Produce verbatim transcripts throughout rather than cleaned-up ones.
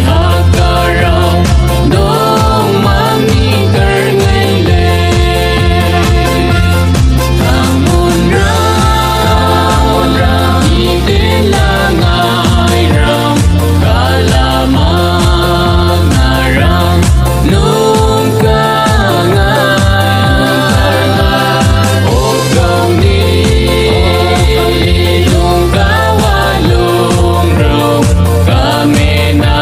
Hakarau dong mami terngaile. Kamunra ite langai rang kalamang narang nung kangai. O kau ni nung kawalung rung kamenai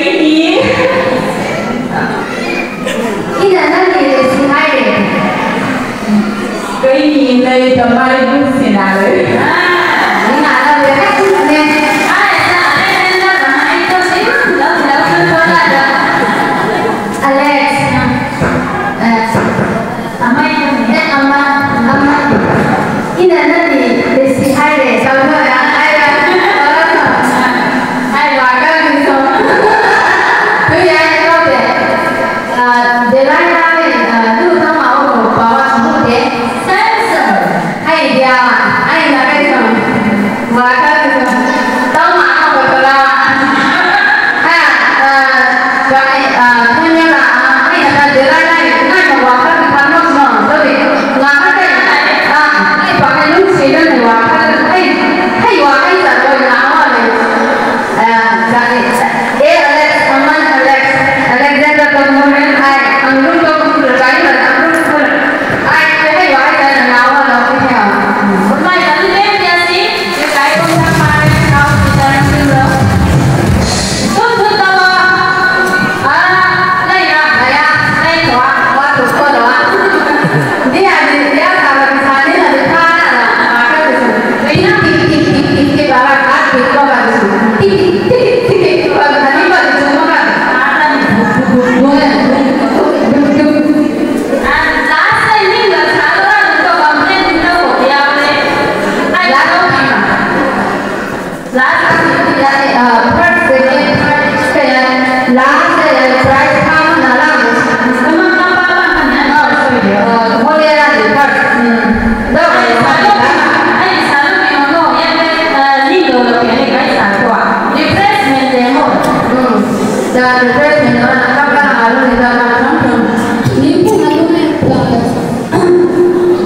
ꯀꯩꯅꯤ? ꯏꯅ ꯅꯪꯒꯤ ꯂꯩꯁꯤ ꯍꯥꯏꯔꯦ꯫ ꯀꯩꯅꯤ ꯅꯩ ꯀꯃꯥꯏ ꯂꯨꯁꯤꯅ ꯂꯩ? ꯏꯅ ꯅꯪꯒꯤ ꯂꯩꯁꯤꯅꯦ꯫ ꯍꯥꯏ, ꯅ, ꯑꯩ, ꯑꯩ, ꯅ, ꯑꯩ, ꯇꯧꯁꯤ꯫ ꯂꯧ, ꯂꯧ, ꯂꯧ, ꯂꯧ, ꯂꯧ꯫ ꯑꯂꯦꯛꯁ, ꯑ, ꯑꯃ, ꯑꯃ, ꯑꯃ꯫ ꯏꯅ ꯅꯪꯗꯤ ꯂꯤꯁꯤ ꯍꯥꯏꯔꯦ, ꯇꯧꯔꯣ, ꯍꯥꯏꯔꯣ꯫ ꯍꯥꯏꯔꯣ, ꯑꯀꯪꯕꯤꯁꯨ꯫ ꯇꯨ ꯌꯥꯏ, ꯇꯧꯗꯦ꯫ ꯑ, ꯗꯦꯂꯥꯏ ꯍꯥꯏ, ꯑ, ꯅꯨ ꯇꯧ ꯃꯥ ꯑꯣ ꯄꯥꯋꯥ ꯁꯨꯃꯨꯛꯇꯦ꯫ ꯁꯦꯝꯁꯟ꯫ ꯍꯩ ꯗꯤꯌꯥ, ꯑꯩꯅ ꯀꯩꯅꯣ, ꯋꯥ ꯈꯔ ꯀꯩꯅꯣ, ꯇꯧ ꯃꯥ ꯑꯃ ꯈꯛꯇ ꯂꯥꯎ꯫ ꯍꯥ, ꯑ, ꯀꯔꯤ, ꯑ, ꯊꯣꯏꯅ ꯂꯥꯛ, ꯑ, ꯑꯩꯅ ꯈꯔ ꯗꯦꯂꯥꯏ ꯂꯥꯏ, ꯉꯥꯏ ꯋꯥ ꯈꯔ ꯈꯪꯉꯣ ꯁꯤꯅꯣ, ꯇꯧꯔꯤ꯫ ꯉꯥ ꯈꯔ ꯀꯩꯅꯣ, ꯑ, ꯑꯩ ꯄꯥꯈꯩ ꯅꯨꯡꯁꯤꯗꯅ ꯋꯥ ꯈꯔ, ꯍꯩ, ꯍꯩ ꯋꯥ ꯍꯩ ꯆꯥꯗꯣꯏ ꯉꯥ ꯋꯥ ꯂꯩ꯫ ꯑ, ꯀꯔꯤ, ꯑꯦ, ꯑꯂꯦꯛꯁ, ꯑꯃꯟ ꯑꯂꯦꯛꯁ, ꯑꯂꯦꯛꯖꯦꯟꯗꯔ ꯀꯣꯟꯃꯣꯔꯦꯟ, ꯑꯥꯏ, ꯑꯪꯒ꯭ꯔꯨꯝ ꯀꯣꯟꯃꯣꯔꯦꯟ, ꯀꯥꯏ, ꯑꯪꯒ꯭ꯔꯨꯝ ꯀꯣꯟꯃꯣꯔꯦꯟ, ꯑꯥꯏ, ꯑꯩ ꯍꯩ ꯋꯥ ꯍꯩ ꯆꯥꯗꯣꯏ ꯉꯥ ꯋꯥ ꯂꯩ꯫ ꯎꯝ, ꯃꯥꯏ ꯀꯥꯟꯅꯗꯦ, ꯃꯤꯌꯥꯁꯤ꯫ Last, uh, first, second, third, kaya last, uh, prize pa mo na lang. Sama ka pa lang na. Oh, sorry. Uh, huli na lang, first. Hmm. Daw, ay, sa loob, ay, sa loob yung ano, yan, eh, uh, lindo, no, kaya, kaya sa ako, ah. Refreshment, eh, mo. Hmm. Sa refreshment, no, nakapala, ano, nila, ano, ano. Hindi po, ano, eh, uh,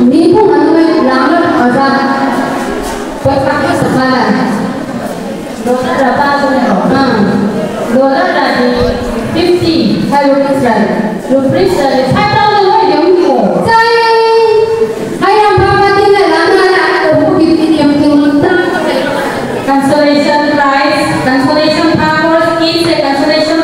hindi po, ano, eh, lang, ano, uh, sa, Pagkakasakala. Dollar na pa ako na. Ah. Dollar na di fifty. Ay, rupees na. Rupees na di five thousand na yung ko. Sayang. Ay, ang papa din na lang na ako. Fifty yung kimunta. Consolation prize, consolation packers, kids, consolation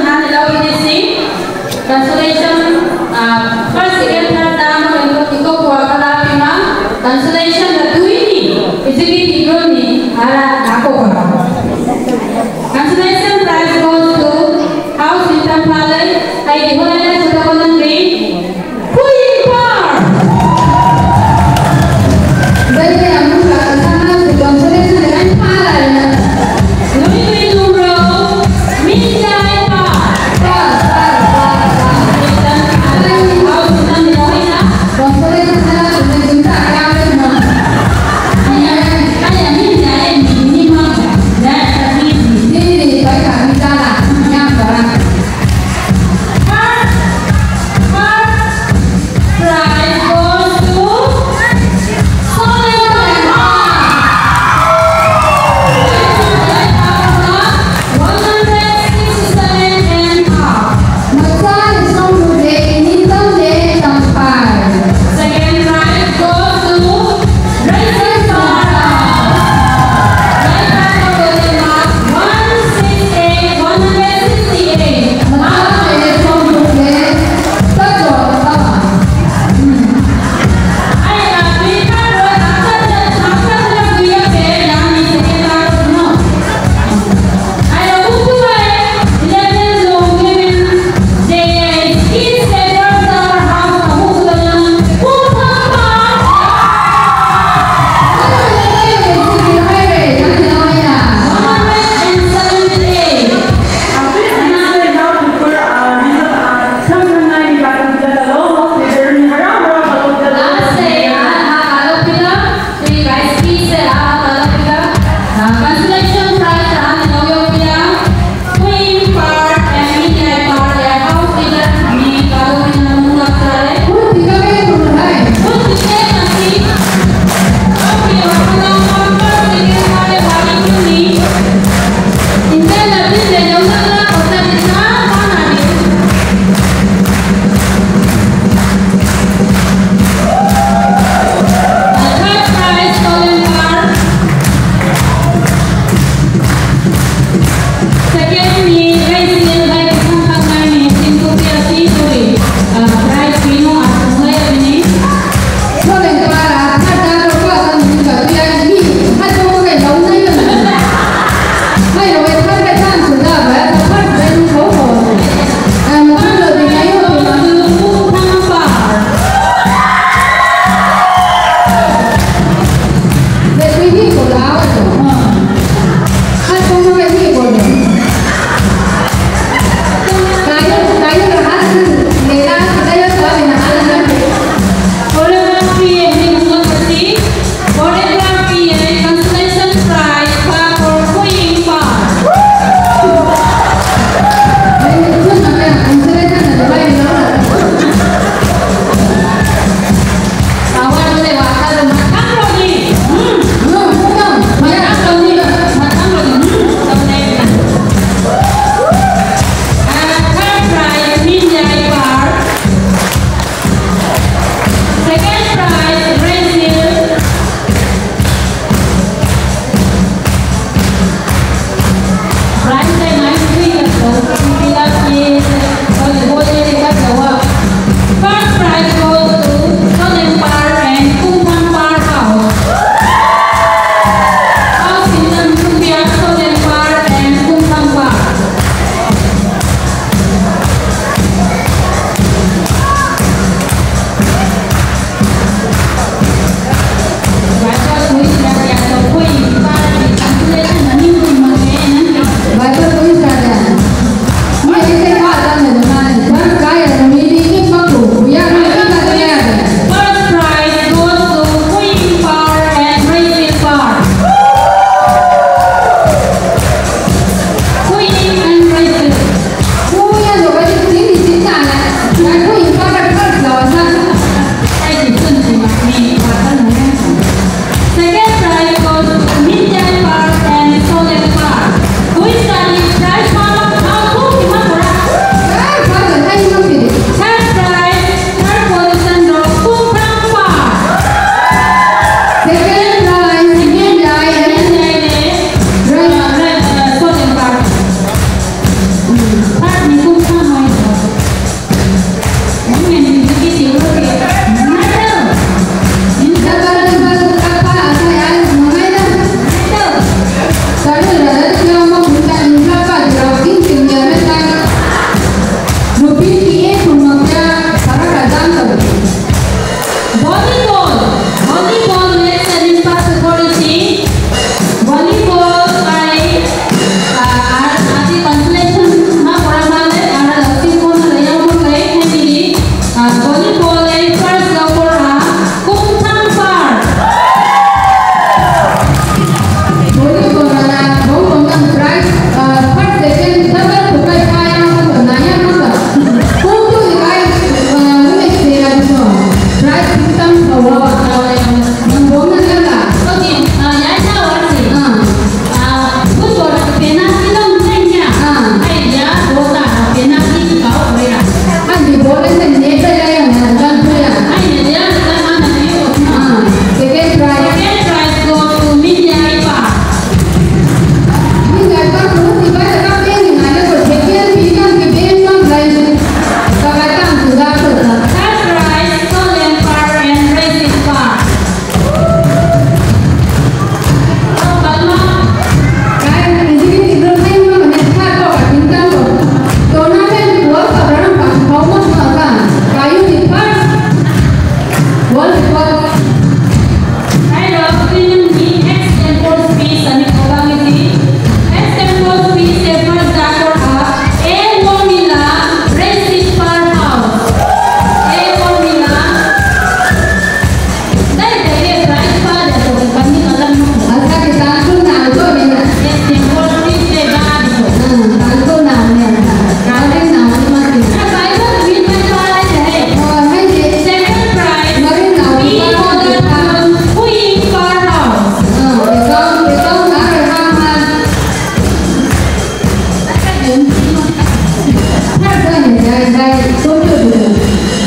Third one, guys, guys, don't do it.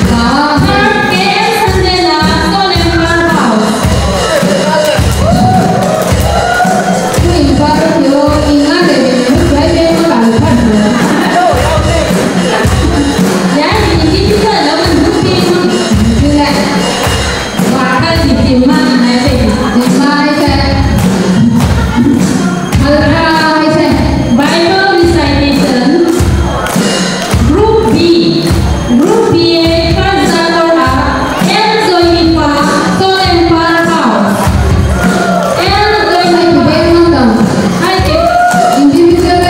Third, K M Sandela, Solemn Power House. Ui, ba, yo, ina de, de, de, de, de, de, de, de, de. Ya, ni, ni, ni, ni, ni, ni, ni, ni, ni, ni. Bible recitation. Group B. Group B A, First Zatora, L Zoipa, Solemn Power House. L Zoipa. Individual,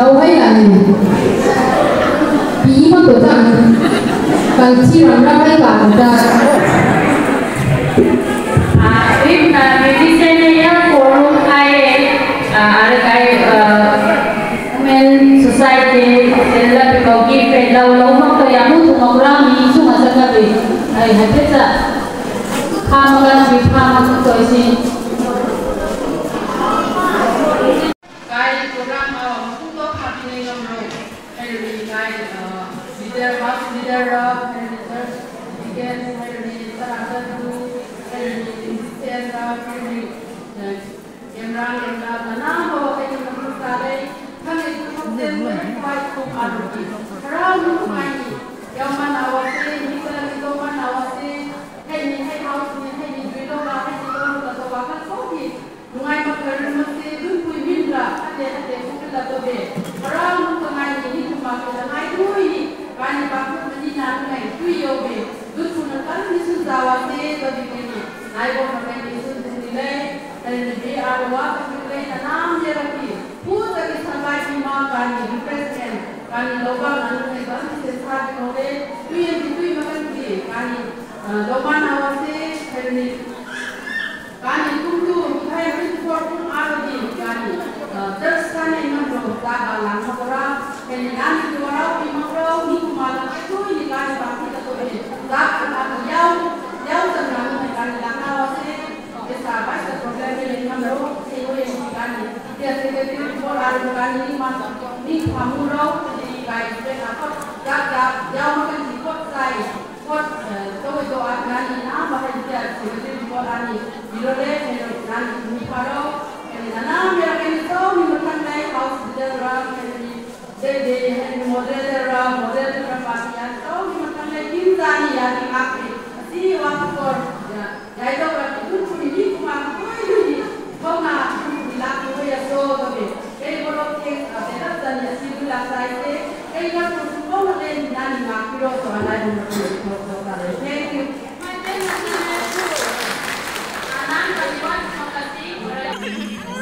Awai lani. Pi ma to ta. Kan chi ram ram ai ka ta. Ah, rim na, rim na, sene ya forum ai, ah, are kai, ah, Women Society, sela pe kau ki pe lau lau mak to ya mu tu mak ram ni su ma sa ka bi. Ai, ha pe sa. Pha ma ka na bi pha ma to si. Kai program, uh, makuto khabine ngamro. Hairani kai, uh, leader, house leader ra, hairani church deacon, hairani chara chatu, hairani Christian ra, hairani, uh, camera, camera, nana ho, hairani makuta le, kami tu kapten, hairani kai kum aruki. Harau nu kai ni, yau mana wase, ni kala ni to mana wase, hairani, hai house ni, hairani duilo ka, hairani to ka to ka kan ko ki. Nungai makar masi dun pui min la, ate ate kukila to be. Harau nung kangai ni ni kuma kila ngai tui ni. Kani bakut mani na nungai tui yo be. Dun puna kan ni sun zawa se to di ni. Nai bo makai ni sun dun ni le. Tani ni be arwa to ni le na nam ye la ki. Pu ta ki sambai ki ma kani refreshment. Kani loba na nungai kan ni se sa di ko le. Tui ye di tui makan di. Kani, ah, loba na wa se. Tani ni Kani kum tu, hai kum tu kum aro di kani, eh, terus kani nang lo ta ba lang ma kora, kani nani tu aro pi ma kora, ni kuma la tu ni kani ba ki ta to ni, ta ka na yau, yau ta na ni kani la na wa se, ke sa ba sa problem ni nang lo, ke yo ye ni kani, ke se ke tu ko la ni kani ni ma, ni kuma mu lo, ni kai se na ko, ya ya, yau ma kan ni ko sai. Kot, eh, tawai to at nani na, bahai tia, secretary report ani, biro le, hero nani, ni paro, hero nana, mera kani to, ni matang lai, house leader ra, hero ni, de de, hero moderator ra, moderator ra, party ya, to, ni matang lai, kim zani, ya, ni akri, asi, wa, kor, ya, ya, ito, ra, ki, tun, kuni, ni, kuma, koi, ni, kau na, kuni, la, koi, ya, so, to, be. Kei bolo ke, a, bela tani a sibu la sai ke, kei ka tu tu bolo le ni nani ma kiro to anai mo to to to to le. Thank you. Anan ka ni wa ko ka si.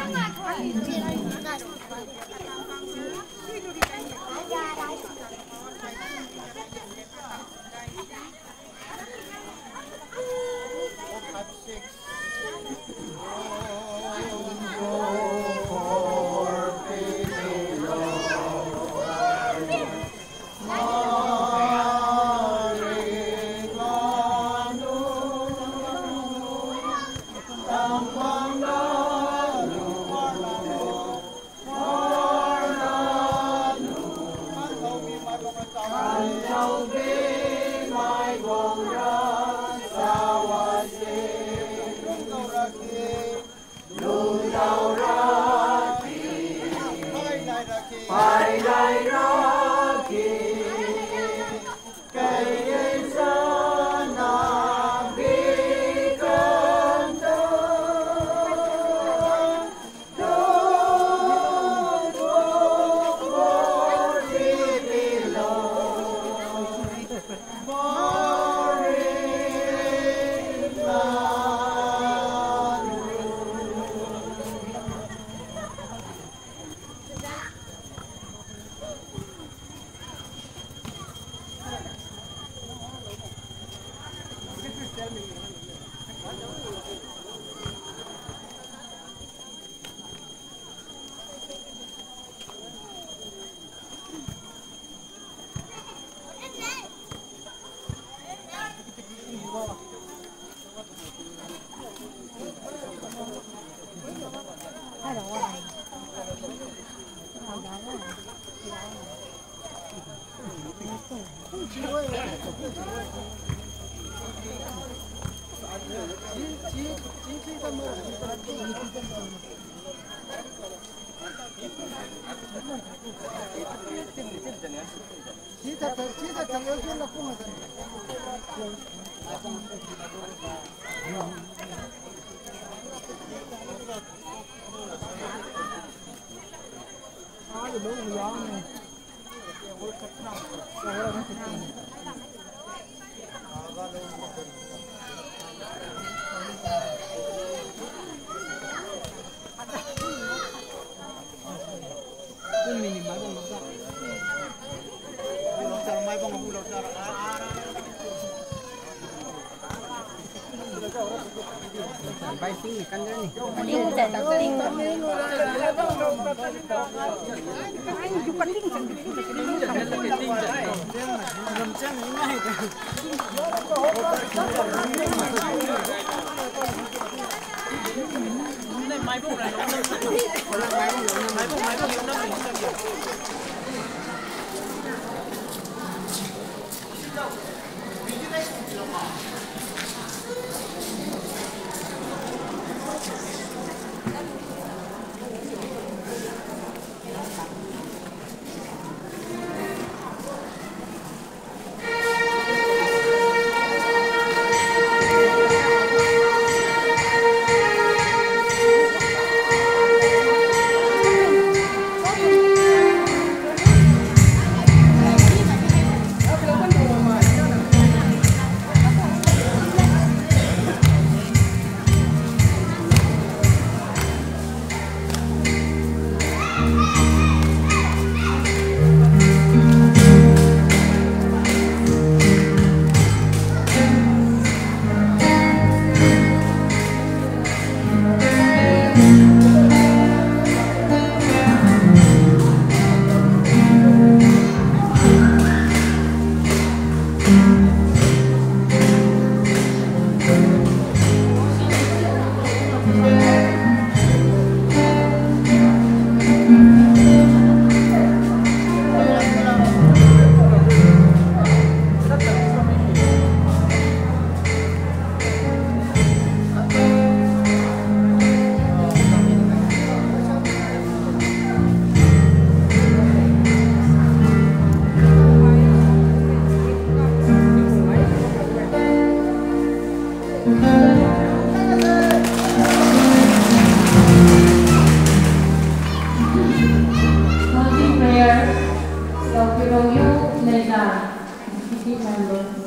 Dr. Pirongyu Neza, executive member.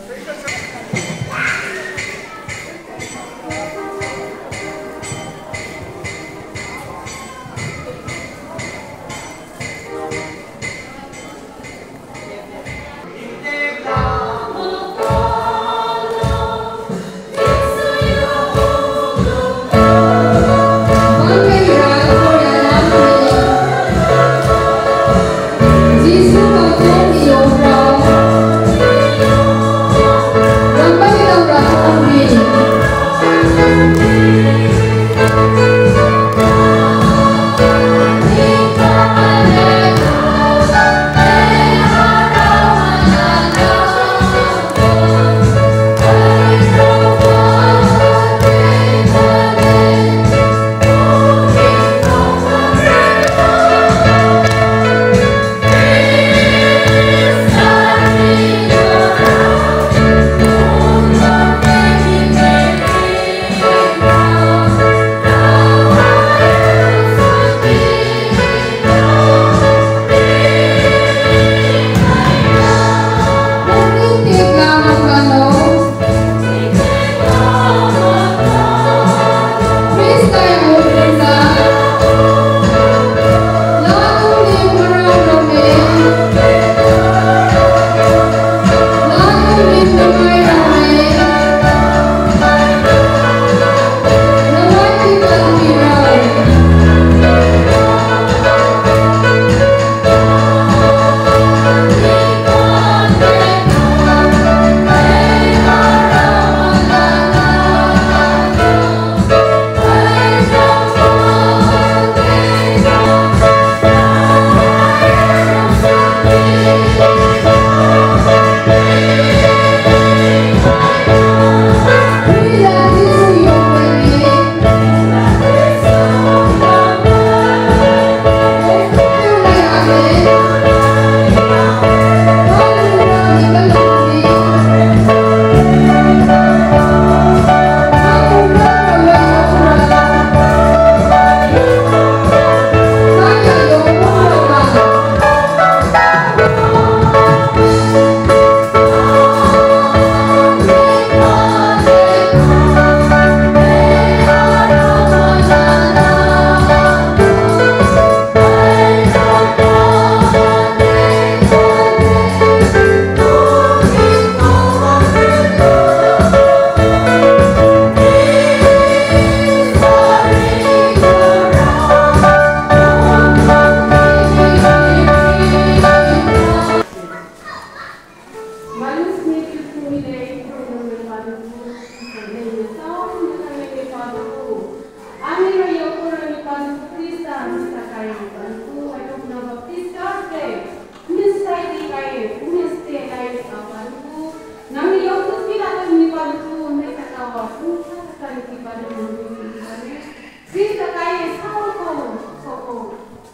Bantu, mesa kawa, sungsa sakari ki bantu, mami sungsa ni. Krista kaya, sao ko, so ko.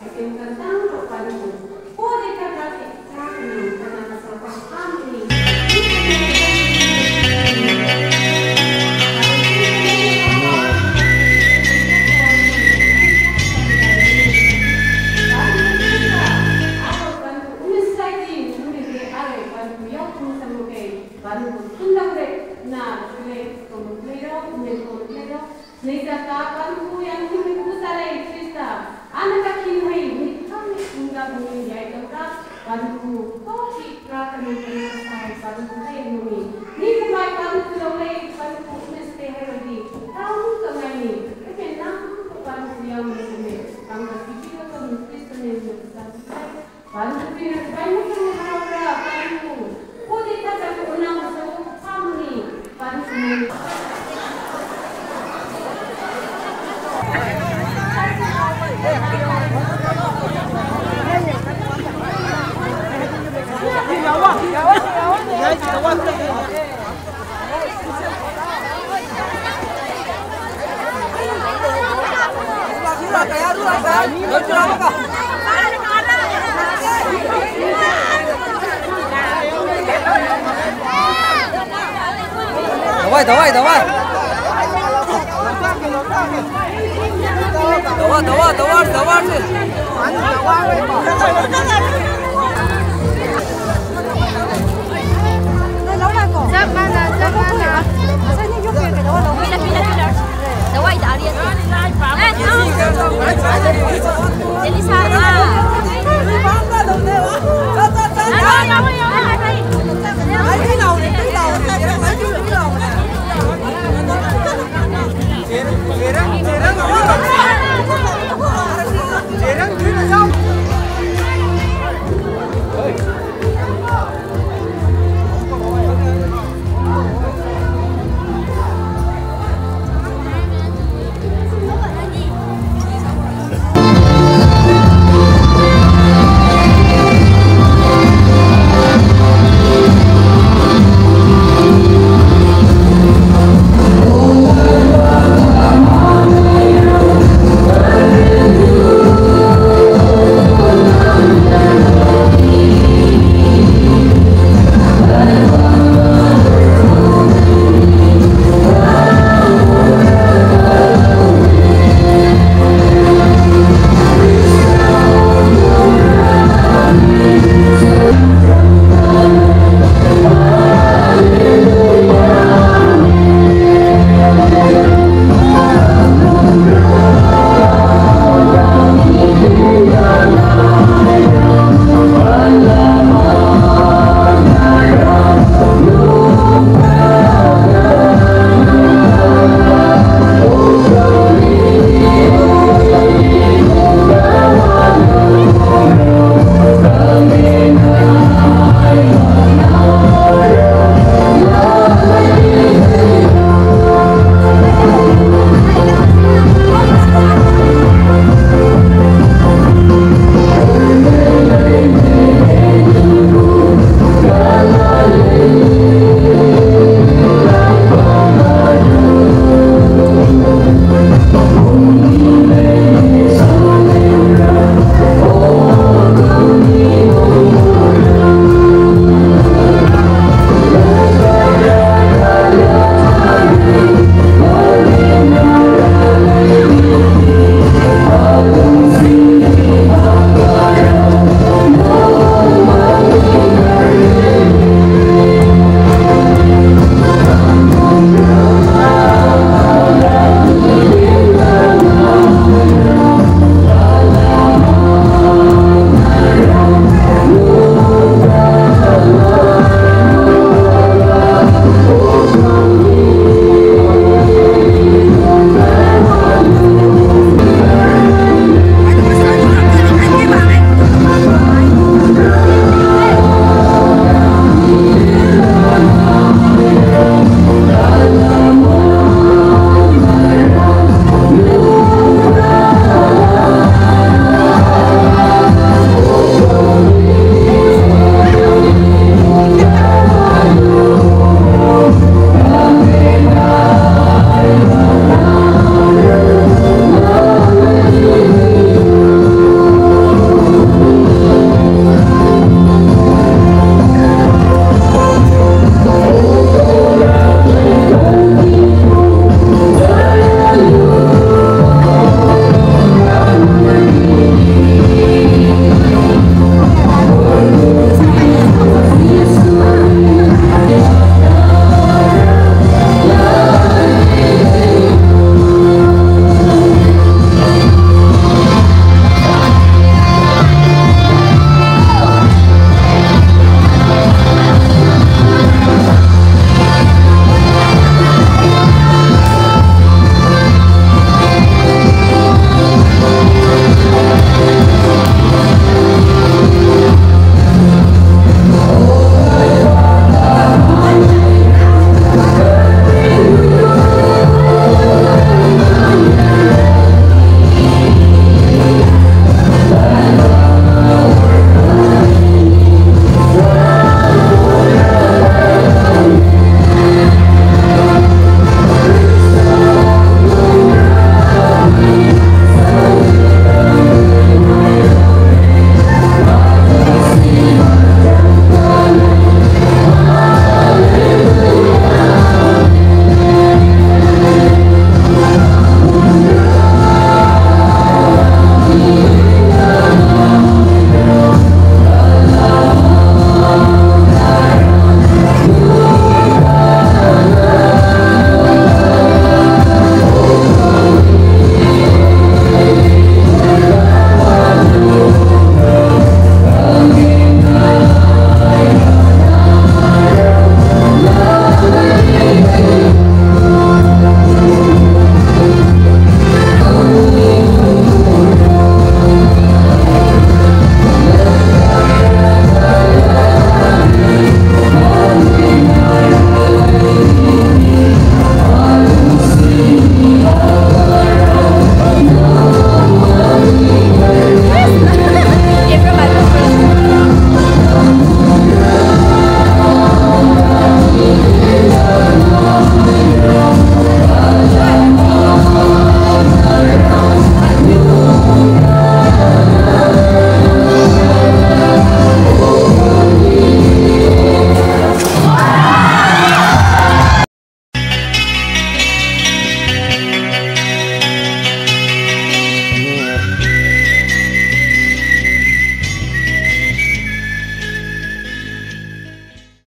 Akin kantang ko bantu. Ko de kakati, kakani, kanang sa ko, amni. Bantu, unis lagi, unis de, are, bantu, yau, unis, amuke. Bantu, tundang de, na, kule, komo, klero, unis, komo, klero. Neijata bantu yang himi kusare Krista. Ana ka kinhai ni kami unga bumi yai tongka. Bantu toki ka kami kena sai bantu hai numi. Ni kumai bantu longai bantu mesti hai lagi. Tahu ka ngai ni. Eke nam bantu yang mesti. Tangga sisi ka kami Krista ni mesti. Bantu pina, bantu pina, bantu. Kodi tata ko unang sa family. Bantu. Давай, давай, давай. Давай, давай, давай, давай.